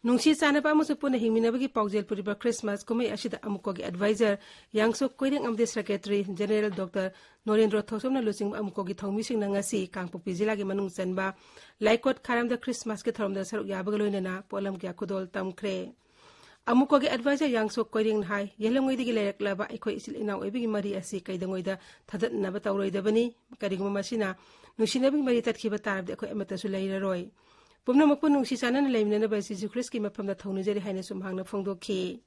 ꯅꯨꯡꯁꯤ ꯆꯥꯟꯅꯕ ꯑꯃꯁꯨꯡ ꯄꯨꯟꯅ ꯍꯤꯡꯃꯤꯟꯅꯕꯒꯤ ꯄꯥꯎꯖꯦꯜ ꯄꯨꯔꯤꯕ Christmas ꯀꯨꯝꯍꯩ ꯑꯁꯤꯗ ꯑꯃꯨꯛꯀꯣꯒꯤ adviser ꯌꯥꯡꯁꯣꯛ ꯀꯣꯏꯔꯦꯡ ꯑꯃꯗꯤ secretary general Doctor ꯅꯣꯔꯦꯟꯗ꯭ꯔꯣ ꯊꯣꯛꯆꯣꯝꯅ ꯂꯨꯆꯤꯡꯕ ꯑꯃꯨꯛꯀꯣꯒꯤ ꯊꯧꯃꯤꯁꯤꯡꯅ ꯉꯁꯤ ꯀꯥꯡꯄꯣꯛꯄꯤ ꯖꯤꯂꯥꯒꯤ ꯃꯅꯨꯡ ꯆꯟꯕ ꯂꯥꯏꯀꯣꯠ ꯈꯥꯔꯝꯗ Christmasꯀꯤ ꯊꯧꯔꯝꯗ ꯁꯔꯨꯛ ꯌꯥꯕꯒ ꯂꯣꯏꯅꯅ ꯄꯣꯠꯂꯝ ꯀꯌꯥ ꯈꯨꯗꯣꯜ ꯇꯝꯈ꯭ꯔꯦ꯫ ꯑꯃꯨꯛꯀꯣꯒꯤ adviser ꯌꯥꯡꯁꯣꯛ ꯀꯣꯏꯔꯦꯡꯅ ꯍꯥꯏ, ꯌꯦꯜꯂꯝꯉꯩꯗꯒꯤ ꯂꯩꯔꯛꯂꯕ ꯑꯩꯈꯣꯏ ꯏꯆꯤꯜ ꯏꯅꯥꯎ ꯑꯣꯏꯕꯒꯤ ꯃꯔꯤ ꯑꯁꯤ ꯀꯩꯗꯧꯉꯩꯗ ꯊꯗꯠꯅꯕ ꯇꯧꯔꯣꯏꯗꯕꯅꯤ꯫ ꯀꯔꯤꯒꯨꯝꯕ ꯃꯁꯤꯅ ꯅꯨꯡꯁꯤꯅꯕꯒꯤ ꯃꯔꯤ ꯇꯠꯈꯤꯕ ꯇꯥꯔꯕꯗꯤ ꯑꯩꯈꯣꯏ ꯑꯃꯠꯇꯁꯨ ꯂꯩꯔꯔꯣꯏ꯫ ꯄꯨꯝꯅꯃꯛꯄꯨ ꯅꯨꯡꯁꯤ ꯆꯥꯟꯅꯅ ꯂꯩꯃꯤꯟꯅꯅꯕ ꯖꯤꯁꯨ ꯈ꯭ꯔꯤꯁꯀꯤ ꯃꯐꯝꯗ ꯊꯧꯅꯤꯖꯔꯤ ꯍꯥꯏꯅꯁꯨ ꯃꯍꯥꯛꯅ ꯐꯣꯡꯗꯣꯛꯈꯤ꯫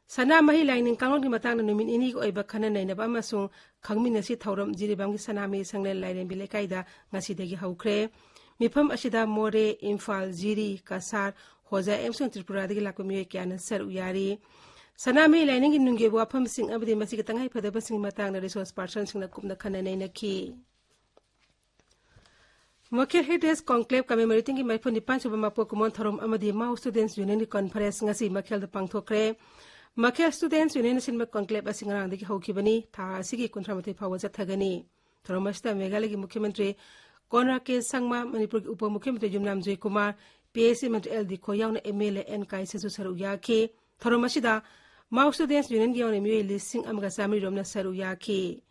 ꯁꯅꯥꯃꯍꯤ ꯂꯥꯏꯅꯤꯡ ꯀꯥꯡꯂꯣꯟꯒꯤ ꯃꯇꯥꯡꯗ ꯅꯨꯃꯤꯠ ꯅꯤꯅꯤꯒꯤ ꯑꯣꯏꯕ ꯈꯟꯅ ꯅꯩꯅꯕ ꯑꯃꯁꯨꯡ ꯈꯪꯃꯤꯟꯅꯁꯤ ꯊꯧꯔꯝ ꯖꯤꯔꯤꯕꯥꯝꯒꯤ ꯁꯅꯥꯃꯍꯤ ꯁꯪꯂꯦꯟ ꯂꯥꯏꯔꯦꯝꯕꯤ ꯂꯩꯀꯥꯏꯗ ꯉꯁꯤꯗꯒꯤ ꯍꯧꯈ꯭ꯔꯦ꯫ ꯃꯤꯐꯝ ꯑꯁꯤꯗ ꯃꯣꯔꯦ, ꯏꯝꯐꯥꯜ, ꯖꯤꯔꯤ, ꯀꯁꯥꯔ, ꯍꯣꯖꯥꯏ ꯑꯃꯁꯨꯡ ꯇ꯭ꯔꯤꯄꯨꯔꯥꯗꯒꯤ ꯂꯥꯛꯄ ꯃꯤꯑꯣꯏ ꯀꯌꯥꯅ ꯁꯔꯨꯛ ꯌꯥꯔꯤ꯫ ꯁꯅꯥꯃꯍꯤ ꯂꯥꯏꯅꯤꯡꯒꯤ ꯅꯨꯡꯒꯤ ꯑꯣꯏꯕ ꯋꯥꯐꯝꯁꯤꯡ ꯑꯃꯗꯤ ꯃꯁꯤꯒꯤ ꯇꯉꯥꯏꯐꯗꯕꯁꯤꯡꯒꯤ ꯃꯇꯥꯡꯗ resource personꯁꯤꯡꯅ ꯀꯨꯞꯅ ꯈꯟꯅ ꯅꯩꯅꯈꯤ꯫ ꯃꯈꯦꯜ Heritage Conclave commemoratingꯒꯤ ꯃꯔꯤꯐꯨ ꯅꯤꯄꯥꯟ ꯁꯨꯕ ꯃꯄꯣꯛ ꯀꯨꯝꯑꯣꯟ ꯊꯧꯔꯝ ꯑꯃꯗꯤ Mao Students Unionꯒꯤ conference ꯉꯁꯤ ꯃꯈꯦꯜꯗ ꯄꯥꯡꯊꯣꯛꯈ꯭ꯔꯦ꯫ ꯃꯈꯦꯜ Students Unionꯅ ꯁꯤꯟꯕ conclave ꯑꯁꯤ ꯉꯔꯥꯡꯗꯒꯤ ꯍꯧꯈꯤꯕꯅꯤ꯫ ꯊꯥ ꯑꯁꯤꯒꯤ ꯀꯨꯟꯊ꯭ꯔꯥ ꯃꯥꯊꯣꯏ ꯐꯥꯎꯕ ꯆꯠꯊꯒꯅꯤ꯫ ꯊꯧꯔꯝ ꯑꯁꯤꯗ ꯃꯦꯘꯥꯂꯌꯒꯤ ꯃꯨꯈ꯭ꯌ ꯃꯟꯇ꯭ꯔꯤ ꯀꯣꯟꯔꯥꯗ ꯀꯦ ꯁꯪꯃꯥ, ꯃꯅꯤꯄꯨꯔꯒꯤ ꯎꯄ ꯃꯨꯈ꯭ꯌ ꯃꯟꯇ꯭ꯔꯤ ꯌꯨꯝꯅꯥꯝ ꯖꯣꯏꯀꯨꯃꯥꯔ, ꯄꯤ ꯑꯩꯆ ꯏ ꯃꯟꯇ꯭ꯔꯤ ꯑꯦꯜ ꯗꯤꯈꯣ ꯌꯥꯎꯅ ꯑꯦꯝ ꯑꯦꯜ ꯑꯦ ꯑꯦꯟ ꯀꯥꯏꯁꯟꯁꯨ ꯁꯔꯨꯛ ꯌꯥꯈꯤ꯫ ꯊꯧꯔꯝ ꯑꯁꯤꯗ Mao Students Unionꯒꯤ ꯌꯥꯎꯅ ꯃꯤꯑꯣꯏ ꯂꯤꯁꯤꯡ ꯑꯃꯒ ꯆꯥꯃꯔꯤ ꯔꯣꯝꯅ ꯁꯔꯨꯛ ꯌꯥꯈꯤ꯫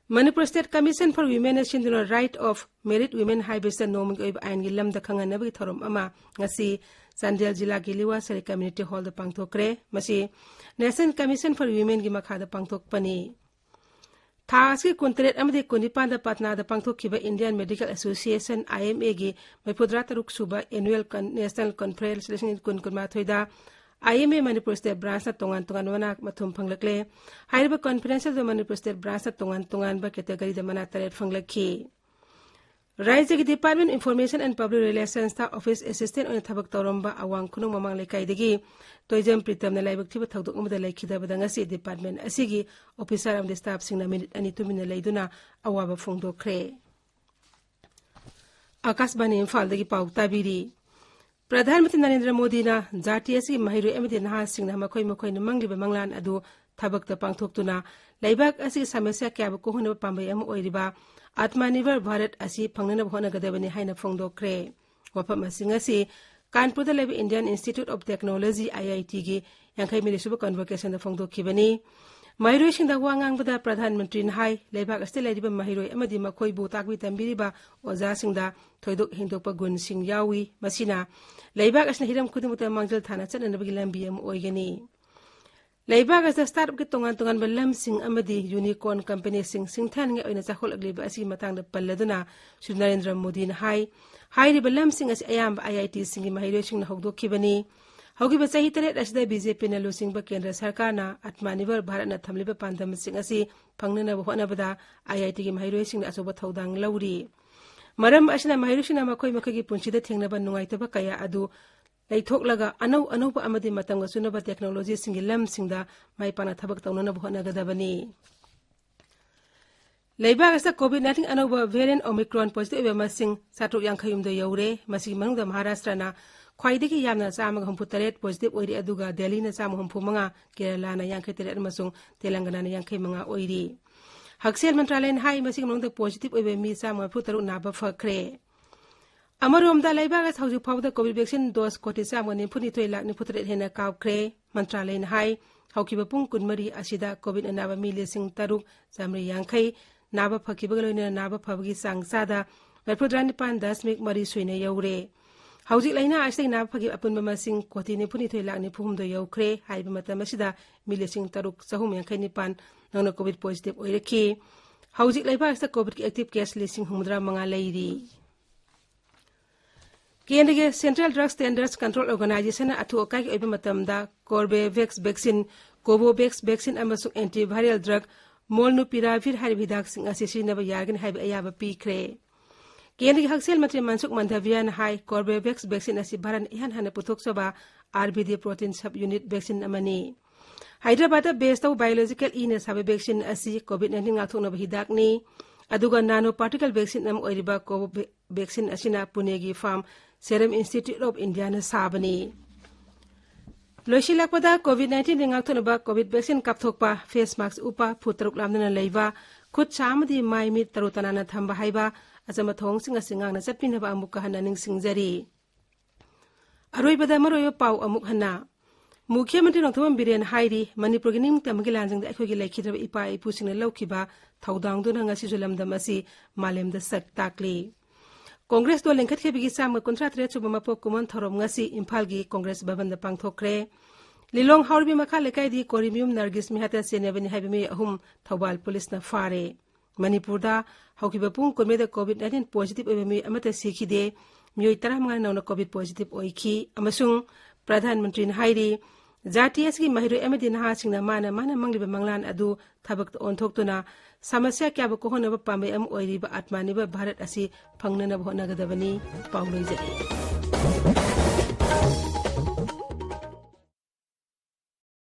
ꯃꯅꯤꯄꯨꯔ State Commission for Womenꯅ ꯁꯤꯟꯗꯨꯅ Right of Married Women ꯍꯥꯏꯕꯁꯤꯗ ꯅꯣꯡꯃꯒꯤ ꯑꯣꯏꯕ ꯑꯥꯏꯟꯒꯤ ꯂꯝꯗ ꯈꯪꯍꯟꯅꯕꯒꯤ ꯊꯧꯔꯝ ꯑꯃ ꯉꯁꯤ ꯆꯥꯟꯗꯦꯜ ꯖꯤꯂꯥꯒꯤ ꯂꯤꯋꯥꯁꯔꯥꯏ Community Hallꯗ ꯄꯥꯡꯊꯣꯛꯈ꯭ꯔꯦ꯫ ꯃꯁꯤ National Commission for Womenꯒꯤ ꯃꯈꯥꯗ ꯄꯥꯡꯊꯣꯛꯄꯅꯤ꯫ ꯊꯥ ꯑꯁꯤꯒꯤ ꯀꯨꯟꯇꯔꯦꯠ ꯑꯃꯗꯤ ꯀꯨꯟꯅꯤꯄꯥꯟꯗ ꯄꯠꯅꯥꯗ ꯄꯥꯡꯊꯣꯛꯈꯤꯕ Indian Medical Association, IMAꯒꯤ ꯃꯔꯤꯐꯨꯇꯔꯥ ꯇꯔꯨꯛ ꯁꯨꯕ Annual Con-, National Conference ꯂꯤꯁꯤꯡ ꯑꯅꯤ ꯀꯨꯟ ꯀꯨꯟꯃꯥꯊꯣꯏꯗ IMA ꯃꯅꯤꯄꯨꯔ State Branchꯅ ꯇꯣꯉꯥꯟ ꯇꯣꯉꯥꯟꯕ ꯃꯅꯥ ꯃꯊꯨꯝ ꯐꯪꯂꯛꯂꯦ꯫ ꯍꯥꯏꯔꯤꯕ conference ꯑꯗꯨ ꯃꯅꯤꯄꯨꯔ State Branchꯅ ꯇꯣꯉꯥꯟ ꯇꯣꯉꯥꯟꯕ categoryꯗ ꯃꯅꯥ ꯇꯔꯦꯠ ꯐꯪꯂꯛꯈꯤ꯫ ꯔꯥꯖ꯭ꯌꯒꯤ Department of Information and Public Relationsꯇ office assistant ꯑꯣꯏꯅ ꯊꯕꯛ ꯇꯧꯔꯝꯕ ꯑꯋꯥꯡ ꯈꯨꯅꯧ ꯃꯃꯥꯡ ꯂꯩꯀꯥꯏꯗꯒꯤ ꯇꯣꯏꯖꯝ ꯄ꯭ꯔꯤꯇꯝꯅ ꯂꯥꯏꯕꯛ ꯊꯤꯕ ꯊꯧꯗꯣꯛ ꯑꯃꯗ ꯂꯩꯈꯤꯗꯕꯗ ꯉꯁꯤ department ꯑꯁꯤꯒꯤ officer ꯑꯃꯗꯤ staffꯁꯤꯡꯅ minute ꯑꯅꯤ ꯇꯨꯃꯤꯟꯅ ꯂꯩꯗꯨꯅ ꯑꯋꯥꯕ ꯐꯣꯡꯗꯣꯛꯈ꯭ꯔꯦ꯫ ꯑꯥꯀꯥꯁꯕꯥꯅꯤ ꯏꯝꯐꯥꯜꯗꯒꯤ ꯄꯥꯎ ꯇꯥꯕꯤꯔꯤ꯫ ꯄ꯭ꯔꯙꯥꯟ ꯃꯟꯇ꯭ꯔꯤ ꯅꯔꯦꯟꯗ꯭ꯔ ꯃꯣꯗꯤꯅ ꯖꯥꯇꯤ ꯑꯁꯤꯒꯤ ꯃꯍꯩꯔꯣꯏ ꯑꯃꯗꯤ ꯅꯍꯥꯁꯤꯡꯅ ꯃꯈꯣꯏ ꯃꯈꯣꯏꯅ ꯃꯪꯂꯤꯕ ꯃꯪꯂꯥꯟ ꯑꯗꯨ ꯊꯕꯛꯇ ꯄꯥꯡꯊꯣꯛꯇꯨꯅ ꯂꯩꯕꯥꯛ ꯑꯁꯤꯒꯤ ꯁꯃꯁ꯭ꯌꯥ ꯀꯌꯥꯕꯨ ꯀꯣꯛꯍꯟꯅꯕ ꯄꯥꯝꯕꯩ ꯑꯃ ꯑꯣꯏꯔꯤꯕ Atmanirbhar Bharat ꯑꯁꯤ ꯐꯪꯅꯅꯕ ꯍꯣꯠꯅꯒꯗꯕꯅꯤ ꯍꯥꯏꯅ ꯐꯣꯡꯗꯣꯛꯈ꯭ꯔꯦ꯫ ꯋꯥꯐꯝ ꯑꯁꯤ ꯉꯁꯤ ꯀꯥꯟꯄꯨꯔꯗ ꯂꯩꯕ Indian Institute of Technology, IITꯒꯤ ꯌꯥꯡꯈꯩ ꯃꯔꯤ ꯁꯨꯕ convocationꯗ ꯐꯣꯡꯗꯣꯛꯈꯤꯕꯅꯤ꯫ ꯃꯍꯩꯔꯣꯏꯁꯤꯡꯗ ꯋꯥ ꯉꯥꯡꯕꯗ ꯄ꯭ꯔꯙꯥꯟ ꯃꯟꯇ꯭ꯔꯤꯅ ꯍꯥꯏ, ꯂꯩꯕꯥꯛ ꯑꯁꯤꯗ ꯂꯩꯔꯤꯕ ꯃꯍꯩꯔꯣꯏ ꯑꯃꯗꯤ ꯃꯈꯣꯏꯕꯨ ꯇꯥꯛꯄꯤ ꯇꯝꯕꯤꯔꯤꯕ ꯑꯣꯖꯥꯁꯤꯡꯗ ꯊꯣꯏꯗꯣꯛ ꯍꯦꯟꯗꯣꯛꯄ ꯒꯨꯟꯁꯤꯡ ꯌꯥꯎꯏ꯫ ꯃꯁꯤꯅ ꯂꯩꯕꯥꯛ ꯑꯁꯤꯅ ꯍꯤꯔꯝ ꯈꯨꯗꯤꯡꯃꯛꯇ ꯃꯥꯡꯖꯤꯜ ꯊꯥꯅ ꯆꯠꯅꯅꯕꯒꯤ ꯂꯝꯕꯤ ꯑꯃ ꯑꯣꯏꯒꯅꯤ꯫ ꯂꯩꯕꯥꯛ ꯑꯁꯤꯗ ꯁ꯭ꯇꯥꯔꯠ ꯑꯞꯀꯤ ꯇꯣꯉꯥꯟ ꯇꯣꯉꯥꯟꯕ ꯂꯝꯁꯤꯡ ꯑꯃꯗꯤ ꯌꯨꯅꯤꯀꯣꯔꯟ ꯀꯝꯄꯦꯅꯤꯁꯤꯡ ꯁꯤꯡꯊꯥꯅꯤꯡꯉꯥꯏ ꯑꯣꯏꯅ ꯆꯥꯎꯈꯠꯂꯛꯂꯤꯕ ꯑꯁꯤꯒꯤ ꯃꯇꯥꯡꯗ ꯄꯜꯂꯗꯨꯅ ꯁ꯭ꯔꯤ ꯅꯔꯦꯟꯗ꯭ꯔ ꯃꯣꯗꯤꯅ ꯍꯥꯏ, ꯍꯥꯏꯔꯤꯕ ꯂꯝꯁꯤꯡ ꯑꯁꯤ ꯑꯌꯥꯝꯕ ꯑꯥꯏ ꯑꯥꯏ ꯇꯤꯁꯤꯡꯒꯤ ꯃꯍꯩꯔꯣꯏꯁꯤꯡꯅ ꯍꯧꯗꯣꯛꯈꯤꯕꯅꯤ꯫ ꯍꯧꯈꯤꯕ ꯆꯍꯤ ꯇꯔꯦꯠ ꯑꯁꯤꯗ ꯕꯤ ꯖꯦ ꯄꯤꯅ ꯂꯨꯆꯤꯡꯕ ꯀꯦꯟꯗ꯭ꯔ ꯁꯔꯀꯥꯔꯅ ꯑꯥꯇꯃꯅꯤꯔꯚꯔ ꯚꯥꯔꯠꯅ ꯊꯝꯂꯤꯕ ꯄꯥꯟꯗꯝꯁꯤꯡ ꯑꯁꯤ ꯐꯪꯅꯅꯕ ꯍꯣꯠꯅꯕꯗ ꯑꯥꯏ ꯑꯥꯏ ꯇꯤꯒꯤ ꯃꯍꯩꯔꯣꯏꯁꯤꯡꯅ ꯑꯆꯧꯕ ꯊꯧꯗꯥꯡ ꯂꯧꯔꯤ꯫ ꯃꯔꯝ ꯑꯁꯤꯅ ꯃꯍꯩꯔꯣꯏꯁꯤꯡꯅ ꯃꯈꯣꯏ ꯃꯈꯣꯏꯒꯤ ꯄꯨꯟꯁꯤꯗ ꯊꯦꯡꯅꯕ ꯅꯨꯡꯉꯥꯏꯇꯕ ꯀꯌꯥ ꯑꯗꯨ ꯂꯩꯊꯣꯛꯂꯒ ꯑꯅꯧ ꯑꯅꯧꯕ ꯑꯃꯗꯤ ꯃꯇꯝꯒ ꯆꯨꯅꯕ ꯇꯦꯛꯅꯣꯂꯣꯖꯤꯁꯤꯡꯒꯤ ꯂꯝꯁꯤꯡꯗ ꯃꯥꯏ ꯄꯥꯛꯅ ꯊꯕꯛ ꯇꯧꯅꯅꯕ ꯍꯣꯠꯅꯒꯗꯕꯅꯤ꯫ ꯂꯩꯕꯥꯛ ꯑꯁꯤꯗ ꯀꯣꯚꯤꯗ ꯅꯥꯏꯟꯇꯤꯟ ꯑꯅꯧꯕ ꯚꯦꯔꯤꯌꯦꯟ ꯑꯣꯃꯤꯀ꯭ꯔꯣꯟ ꯄꯣꯖꯤꯇꯤꯚ ꯑꯣꯏꯕ ꯃꯁꯤꯡ ꯆꯥꯇ꯭ꯔꯨꯛ ꯌꯥꯡꯈꯩ ꯍꯨꯝꯗꯣꯏ ꯌꯧꯔꯦ꯫ ꯃꯁꯤꯒꯤ ꯃꯅꯨꯡꯗ ꯃꯍꯥꯔꯥꯁꯇ꯭ꯔꯅ ꯈ꯭ꯋꯥꯏꯗꯒꯤ ꯌꯥꯝꯅ ꯆꯥꯝꯃꯒ ꯍꯨꯝꯐꯨ ꯇꯔꯦꯠ ꯄꯣꯖꯤꯇꯤꯚ ꯑꯣꯏꯔꯤ, ꯑꯗꯨꯒ ꯗꯦꯜꯂꯤꯅ ꯆꯥꯝꯃ ꯍꯨꯝꯐꯨ ꯃꯉꯥ, ꯀꯦꯔꯂꯥꯅ ꯌꯥꯡꯈꯩ ꯇꯔꯦꯠ ꯑꯃꯁꯨꯡ ꯇꯦꯂꯪꯒꯅꯥꯅ ꯌꯥꯡꯈꯩ ꯃꯉꯥ ꯑꯣꯏꯔꯤ꯫ ꯍꯛꯁꯦꯜ ꯃꯟꯇ꯭ꯔꯥꯂꯌꯅ ꯍꯥꯏ, ꯃꯁꯤꯒꯤ ꯃꯅꯨꯡꯗ ꯄꯣꯖꯤꯇꯤꯚ ꯑꯣꯏꯕ ꯃꯤ ꯆꯥꯝꯃ ꯃꯔꯤꯐꯨ ꯇꯔꯨꯛ ꯅꯥꯕ ꯐꯈ꯭ꯔꯦ꯫ ꯑꯃꯔꯣꯝꯗ, ꯂꯩꯕꯥꯛ ꯑꯁꯤ ꯍꯧꯖꯤꯛ ꯐꯥꯎꯕꯗ ꯀꯣꯚꯤꯗ ꯚꯦꯛꯁꯤꯟ ꯗꯣꯁ ꯀꯣꯇꯤ ꯆꯥꯝꯃꯒ ꯅꯤꯐꯨ ꯅꯤꯊꯣꯏ ꯂꯥꯈ ꯅꯤꯐꯨ ꯇꯔꯦꯠ ꯍꯦꯟꯅ ꯀꯥꯞꯈ꯭ꯔꯦ꯫ ꯃꯟꯇ꯭ꯔꯥꯂꯌꯅ ꯍꯥꯏ, ꯍꯧꯈꯤꯕ ꯄꯨꯡ ꯀꯨꯟꯃꯔꯤ ꯑꯁꯤꯗ ꯀꯣꯚꯤꯗ ꯑꯅꯥꯕ ꯃꯤ ꯂꯤꯁꯤꯡ ꯇꯔꯨꯛ ꯆꯥꯃꯔꯤ ꯌꯥꯡꯈꯩ ꯅꯥꯕ ꯐꯈꯤꯕꯒ ꯂꯣꯏꯅꯅ ꯅꯥꯕ ꯐꯕꯒꯤ ꯆꯥꯡ ꯆꯥꯗ ꯃꯔꯤꯐꯨꯇꯔꯥ ꯅꯤꯄꯥꯟ ꯗꯁꯃꯤꯛ ꯃꯔꯤ ꯁꯨꯏꯅ ꯌꯧꯔꯦ꯫ ꯍꯧꯖꯤꯛ ꯂꯥꯏꯅꯥ ꯑꯁꯤꯗꯒꯤ ꯅꯥꯕ ꯐꯈꯤꯕ ꯑꯄꯨꯟꯕ ꯃꯁꯤꯡ ꯀꯣꯇꯤ ꯅꯤꯐꯨ ꯅꯤꯊꯣꯏ ꯂꯥꯈ ꯅꯤꯐꯨ ꯍꯨꯝꯗꯣꯏ ꯌꯧꯈ꯭ꯔꯦ꯫ ꯍꯥꯏꯔꯤꯕ ꯃꯇꯝ ꯑꯁꯤꯗ ꯃꯤ ꯂꯤꯁꯤꯡ ꯇꯔꯨꯛ ꯆꯍꯨꯝ ꯌꯥꯡꯈꯩ ꯅꯤꯄꯥꯟ ꯅꯧꯅ ꯀꯣꯚꯤꯗ ꯄꯣꯖꯤꯇꯤꯚ ꯑꯣꯏꯔꯛꯈꯤ꯫ ꯍꯧꯖꯤꯛ ꯂꯩꯕꯥꯛ ꯑꯁꯤꯗ ꯀꯣꯚꯤꯗꯀꯤ ꯑꯦꯛꯇꯤꯚ ꯀꯦꯁ ꯂꯤꯁꯤꯡ ꯍꯨꯝꯐꯨꯇꯔꯥ ꯃꯉꯥ ꯂꯩꯔꯤ꯫ ꯀꯦꯟꯗ꯭ꯔꯒꯤ ꯁꯦꯟꯇ꯭ꯔꯦꯜ ꯗ꯭ꯔꯒ ꯁ꯭ꯇꯦꯟꯗꯔꯁ ꯀꯟꯇ꯭ꯔꯣꯜ ꯑꯣꯔꯒꯅꯥꯏꯖꯦꯁꯟꯅ ꯑꯊꯨ ꯑꯀꯥꯏꯒꯤ ꯑꯣꯏꯕ ꯃꯇꯝꯗ ꯀꯣꯔꯕꯦꯚꯦꯛꯁ ꯚꯦꯛꯁꯤꯟ, ꯀꯣꯚꯣꯚꯦꯛꯁ ꯚꯦꯛꯁꯤꯟ ꯑꯃꯁꯨꯡ ꯑꯦꯟꯇꯤꯚꯥꯏꯔꯦꯜ ꯗ꯭ꯔꯒ ꯃꯣꯜꯅꯨꯄꯤꯔꯥꯚꯤꯔ ꯍꯥꯏꯔꯤꯕ ꯍꯤꯗꯥꯛꯁꯤꯡ ꯑꯁꯤ ꯁꯤꯖꯤꯟꯅꯕ ꯌꯥꯔꯒꯅꯤ ꯍꯥꯏꯕ ꯑꯌꯥꯕ ꯄꯤꯈ꯭ꯔꯦ꯫ ꯀꯦꯟꯗ꯭ꯔꯒꯤ ꯍꯛꯁꯦꯜ ꯃꯟꯇ꯭ꯔꯤ ꯃꯟꯁꯨꯈ ꯃꯟꯗꯥꯚꯤꯌꯥꯅ ꯍꯥꯏ, ꯀꯣꯔꯕꯦꯚꯦꯛꯁ ꯚꯦꯛꯁꯤꯟ ꯑꯁꯤ ꯚꯥꯔꯠꯅ ꯏꯍꯥꯟ ꯍꯥꯟꯅ ꯄꯨꯊꯣꯛꯆꯕ R B D protein sub unit vaccine ꯑꯃꯅꯤ꯫ ꯍꯥꯏꯗ꯭ꯔꯕꯥꯗꯇ ꯕꯦꯁ ꯇꯧꯕ ꯕꯥꯏꯑꯣꯂꯣꯖꯤꯀꯦꯜ ꯏꯅ ꯁꯥꯕ ꯚꯦꯛꯁꯤꯟ ꯑꯁꯤ ꯀꯣꯚꯤꯗ ꯅꯥꯏꯟꯇꯤꯟ ꯉꯥꯛꯊꯣꯛꯅꯕ ꯍꯤꯗꯥꯛꯅꯤ꯫ ꯑꯗꯨꯒ ꯅꯥꯅꯣ ꯄꯥꯔꯇꯤꯀꯜ ꯚꯦꯛꯁꯤꯟ ꯑꯃ ꯑꯣꯏꯔꯤꯕ ꯀꯣꯚꯣꯚꯦꯛꯁꯤꯟ ꯑꯁꯤꯅ ꯄꯨꯅꯦꯒꯤ ꯐꯥꯔꯝ ꯁꯦꯔꯝ ꯏꯟꯁꯇꯤꯇ꯭ꯌꯨꯠ ꯑꯣꯐ ꯏꯟꯗꯤꯌꯥꯅ ꯁꯥꯕꯅꯤ꯫ ꯂꯣꯏꯁꯤꯜꯂꯛꯄꯗ, ꯀꯣꯚꯤꯗ ꯅꯥꯏꯟꯇꯤꯟꯗꯒꯤ ꯉꯥꯛꯊꯣꯛꯅꯕ ꯀꯣꯚꯤꯗ ꯚꯦꯛꯁꯤꯟ ꯀꯥꯞꯊꯣꯛꯄ, ꯐꯦꯁ ꯃꯥꯛꯁ ꯎꯞꯄ, ꯐꯨꯠ ꯇꯔꯨꯛ ꯂꯥꯞꯅꯅ ꯂꯩꯕ, ꯈꯨꯠ ꯁꯥ ꯑꯃꯗꯤ ꯃꯥꯏ ꯃꯤꯠ ꯇꯔꯨ ꯇꯅꯥꯟꯅ ꯊꯝꯕ ꯍꯥꯏꯕ ꯑꯆꯝꯕ ꯊꯧꯑꯣꯡꯁꯤꯡ ꯑꯁꯤ ꯉꯥꯛꯅ ꯆꯠꯄꯤꯅꯕ ꯑꯃꯨꯛꯀ ꯍꯟꯅ ꯅꯤꯡꯁꯤꯡꯖꯔꯤ꯫ ꯑꯔꯣꯏꯕꯗ ꯃꯔꯨꯑꯣꯏꯕ ꯄꯥꯎ ꯑꯃꯨꯛ ꯍꯟꯅ꯫ ꯃꯨꯈ꯭ꯌ ꯃꯟꯇ꯭ꯔꯤ ꯅꯣꯡꯊꯣꯝꯕꯝ ꯕꯤꯔꯦꯟ ꯍꯥꯏꯔꯤ, ꯃꯅꯤꯄꯨꯔꯒꯤ ꯅꯤꯡꯇꯝꯕꯒꯤ ꯂꯥꯟꯖꯤꯡꯗ ꯑꯩꯈꯣꯏꯒꯤ ꯂꯩꯈꯤꯗ꯭ꯔꯕ ꯏꯄꯥ ꯏꯄꯨꯁꯤꯡꯅ ꯂꯧꯈꯤꯕ ꯊꯧꯗꯥꯡꯗꯨꯅ ꯉꯁꯤꯁꯨ ꯂꯝꯗꯝ ꯑꯁꯤ ꯃꯥꯂꯦꯝꯗ ꯁꯛ ꯇꯥꯛꯂꯤ꯫ ꯀꯣꯡꯒ꯭ꯔꯦꯁꯇꯣ ꯂꯤꯡꯈꯠꯈꯤꯕꯒꯤ ꯆꯥꯝꯃ ꯀꯨꯟꯊ꯭ꯔꯥ ꯇꯔꯦꯠ ꯁꯨꯕ ꯃꯄꯣꯛ ꯀꯨꯝꯑꯣꯟ ꯊꯧꯔꯝ ꯉꯁꯤ ꯏꯝꯐꯥꯜꯒꯤ ꯀꯣꯡꯒ꯭ꯔꯦꯁ ꯚꯕꯟꯗ ꯄꯥꯡꯊꯣꯛꯈ꯭ꯔꯦ꯫ ꯂꯤꯂꯣꯡ ꯍꯥꯎꯔꯕꯤ ꯃꯈꯥ ꯂꯩꯀꯥꯏꯗꯤ ꯀꯣꯔꯤꯃꯌꯨꯝ ꯅꯔꯒꯤꯁ ꯃꯤꯍꯥꯠꯇ ꯆꯦꯟꯅꯕꯅꯤ ꯍꯥꯏꯕ ꯃꯤꯑꯣꯏ ꯑꯍꯨꯝ ꯊꯧꯕꯥꯜ ꯄꯨꯂꯤꯁꯅ ꯐꯥꯔꯦ꯫ ꯃꯅꯤꯄꯨꯔꯗ ꯍꯧꯈꯤꯕ ꯄꯨꯡ ꯀꯨꯟꯃꯔꯤꯗ COVID nineteen positive ꯑꯣꯏꯕ ꯃꯤꯑꯣꯏ ꯑꯃꯠꯇ ꯁꯤꯈꯤꯗꯦ꯫ ꯃꯤꯑꯣꯏ ꯇꯔꯥꯃꯉꯥ ꯅꯧꯅ COVID positive ꯑꯣꯏꯈꯤ꯫ ꯑꯃꯁꯨꯡ ꯄ꯭ꯔꯙꯥꯟ ꯃꯟꯇ꯭ꯔꯤꯅ ꯍꯥꯏꯔꯤ, ꯖꯥꯇꯤ ꯑꯁꯤꯒꯤ ꯃꯍꯩꯔꯣꯏ ꯑꯃꯗꯤ ꯅꯍꯥꯁꯤꯡꯅ ꯃꯥꯅ ꯃꯥꯅ ꯃꯪꯂꯤꯕ ꯃꯪꯂꯥꯟ ꯑꯗꯨ ꯊꯕꯛꯇ ꯑꯣꯟꯊꯣꯛꯇꯨꯅ ꯁꯃꯁ꯭ꯌꯥ ꯀꯌꯥꯕꯨ ꯀꯣꯛꯍꯟꯅꯕ ꯄꯥꯝꯕꯩ ꯑꯃ ꯑꯣꯏꯔꯤꯕ ꯑꯥꯠꯃꯥꯅꯤꯔꯚꯔ ꯚꯥꯔꯠ ꯑꯁꯤ ꯐꯪꯅꯅꯕ ꯍꯣꯠꯅꯒꯗꯕꯅꯤ꯫ ꯄꯥꯎ ꯂꯣꯏꯖꯔꯦ꯫